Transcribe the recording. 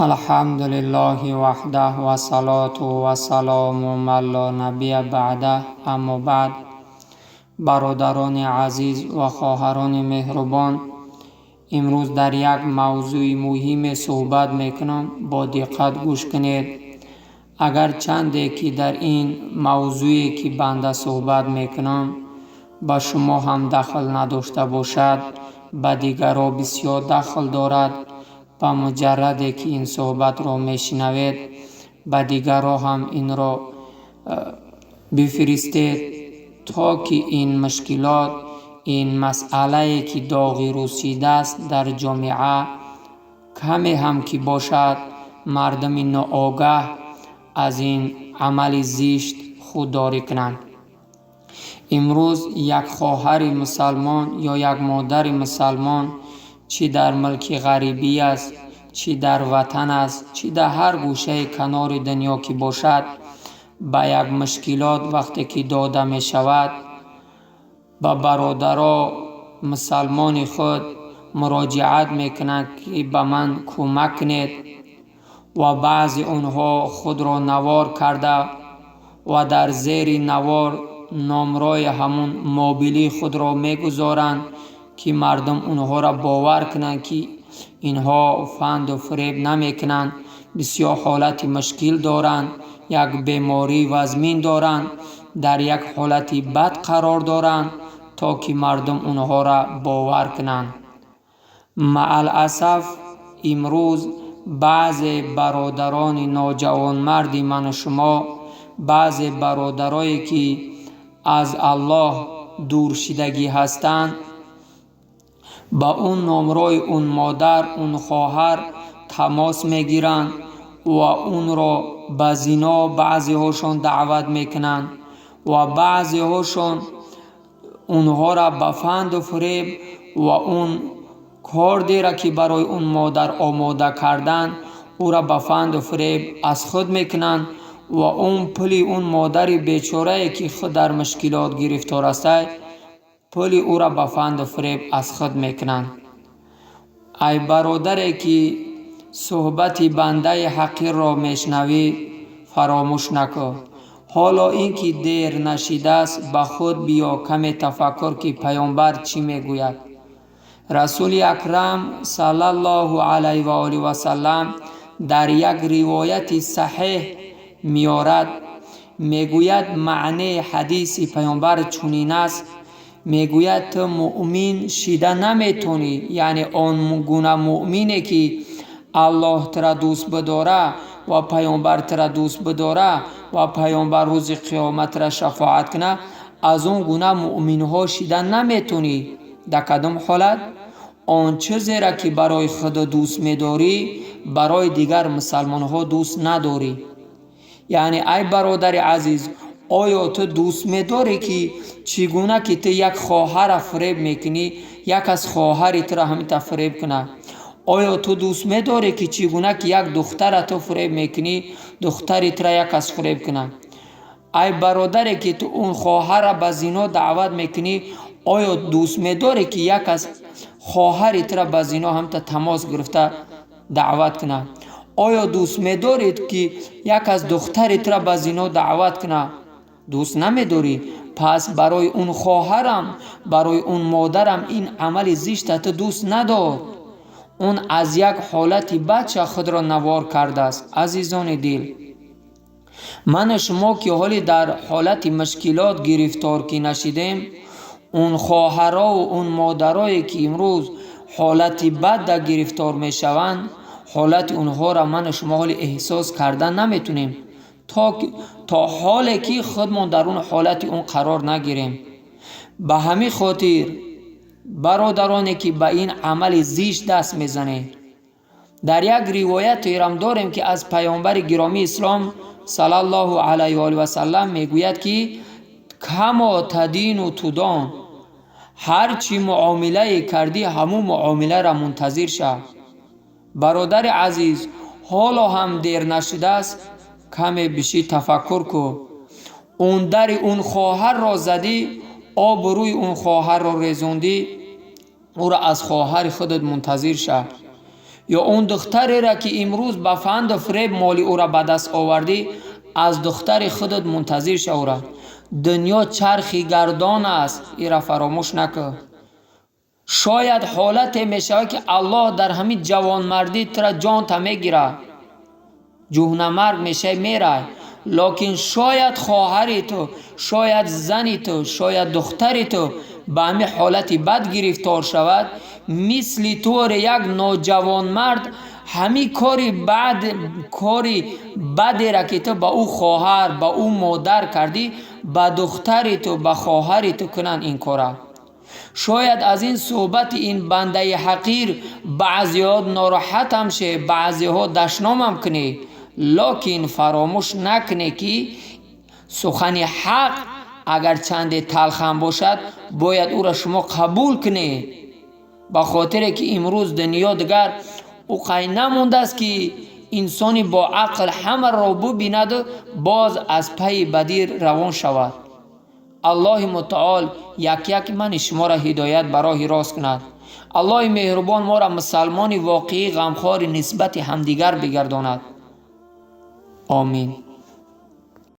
Алҳамду лиллоҳи ваҳдаҳ вассалоту вассалому ман ло набия баъдаҳ, аммо баъд. Бародарони азиз ва хоҳарони меҳрубон, имрӯз дар як мавзӯи муҳиме суҳбат мекунам, бо диққат гӯш кунед. Агар чанде ки дар ин мавзӯе ки банда суҳбат мекунам ба шумо ҳам дахл надошта бошад, ба дигарон бисёр дахл дорад. Ба муҷарраде ки ин суҳбатро мешунавед, ба дигарон ҳам инро бифиристед, то ки ин мушкилот, ин масъалае ки доғи рӯсидааст дар ҷомеа, каме ҳам ки бошад, мардуми ноогаҳ аз ин амали зишт худдорӣ кунанд. Имрӯз як хоҳари мусалмон ё як модари мусалмон, чӣ дар мулки ғарибӣ аст, чӣ дар ватан аст, чӣ дар ҳар гӯшаи канори дунё ки бошад, ба як мушкилот вақте ки дода мешавад, ба бародаро мусалмони худ муроҷиат мекунанд, ки ба ман кӯмак кунед, ва баъзе онҳо худро навор карда ва дар зери навор номрои ҳамун мобилии худро мегузоранд, ки мардум онҳоро бовар кунанд, ки инҳо фанду фиреб намекунанд, бисёр ҳолати мушкил доранд, як бемории вазмин доранд, дар як ҳолати бад қарор доранд, то ки мардум онҳоро бовар кунанд. Мааласаф, имрӯз баъзе бародарони ноҷавонмарди ману шумо, баъзе бародарое ки аз Аллоҳ дур шидагӣ ҳастанд, ба он номрои он модар, он хоҳар тамос мегиранд ва онро ба зино баъзеҳошон даъват мекунанд ва баъзеҳошон онҳоро ба фанду фиреб ва он кордеро ки барои он модар омода карданд, ӯро ба фанду фиреб аз худ мекунанд ва он пули он модари бечорае ки худ дар мушкилот гирифтор аст, пули ӯро ба фанду фиреб аз худ мекунанд. Ай бародаре ки суҳбати бандаи ҳақирро мешунавӣ, фаромӯш накун. Ҳоло ин ки дер нашидааст, ба худ биё, каме тафаккур, ки паёмбар чӣ мегӯяд. Расули акрам саллаллоҳу алайҳи ва олиҳи васаллам дар як ривояти саҳеҳ меорад, мегӯяд, маънеи ҳадиси паёмбар чунин аст, мегӯяд: ту муъмин шида наметонӣ, яъне он гуна муъмине ки Аллоҳ тура дӯст бидора ва паёмбар тура дӯст бидора ва паёмбар рӯзи қиёмат тура шафоат куна, аз он гуна муъминҳо шида наметонӣ. Дар кадом ҳолат? Он чизеро ки барои худ дӯст медорӣ, барои дигар мусалмонҳо дӯст надорӣ. Яъне, ай бародари азиз, оё ту дӯст медорӣ, ки чӣ гуна ки ту як хоҳарро фиреб мекунӣ, як аз хоҳари туро ҳаминта фиреб кунад? Оё ту дӯст медорӣ, ки чӣ гуна ки як духтара ту фиреб мекунӣ, духтари туро як кас фиреб кунад? Ай бародаре ки ту он хоҳарро ба зино даъват мекунӣ, оё дӯст медорӣ, ки як аз хоҳари туро ба зино ҳаминта тамос гирифта даъват кунад? Оё дӯст медоред, ки як аз духтари туро ба зино даъват кунад? Дӯст намедорӣ. Пас барои он хоҳарам, барои он модарам ин амали зишта ту дӯст надор. Он аз як ҳолати бадша худро навор кардааст. Азизони дил, ману шумо ки ҳоле дар ҳолати мушкилот гирифтор ки нашидем, он хоҳарову он модарое ки имрӯз ҳолати бадда гирифтор мешаванд, ҳолати онҳоро ману шумо ҳоле эҳсос карда наметунем, то ҳоле ки худмон дар он ҳолати он қарор нагирем. Ба ҳамин хотир, бародароне ки ба ин амали зишт даст мезанед, дар як ривоятерам дорем, ки аз паёмбари гиромии ислом саллаллоҳу алайҳи ва олиҳи васаллам мегӯяд, ки камо тадину тудон, ҳар чӣ муомилае кардӣ, ҳамун муомиларо мунтазир шав. Бародари азиз, ҳоло ҳам дер нашудааст, каме бишӣ тафаккур кун. Он дари он хоҳарро задӣ, обрӯи он хоҳарро резондӣ, ӯро аз хоҳари худат мунтазир шав. Ё он духтареро, ки имрӯз ба фанду фиреб моли ӯро ба даст овардӣ, аз духтари худат мунтазир шавра. Дунё чархи гардон аст, ира фаромӯш накун. Шояд ҳолате мешавад, ки Аллоҳ дар ҳамин ҷавонмардӣ тура ҷонта мегирад, ҷуҳнамарг мешавӣ, мерай. Лекин шояд хоҳари ту, шояд зани ту, шояд духтари ту ба ҳамин ҳолати бад гирифтор шавад. Мисли туре як ноҷавонмард ҳамин кори бад, кори бадеро, ки ту ба ӯ хоҳар, ба ӯ модар кардӣ, ба духтари ту, ба хоҳари ту кунанд ин кора. Шояд аз ин суҳбати ин бандаи ҳақир баъзеҳо нороҳатам ше, баъзеҳо дашномам кунӣ, лекин фаромӯш накунӣ, ки сухани ҳақ агар чанде талхам бошад, бояд ӯро шумо қабул кунед. Ба хотире ки имрӯз дунё дигар ӯ қай намондааст, ки инсони бо ақл ҳамаро бубинаду боз аз пайи бадӣ равон шавад. Аллоҳи мутаол як яки мани шуморо ҳидоят ба роҳи рост кунад. Аллоҳи меҳрубон моро мусалмони воқеӣ, ғамхори нисбати ҳамдигар бигардонад. Омин.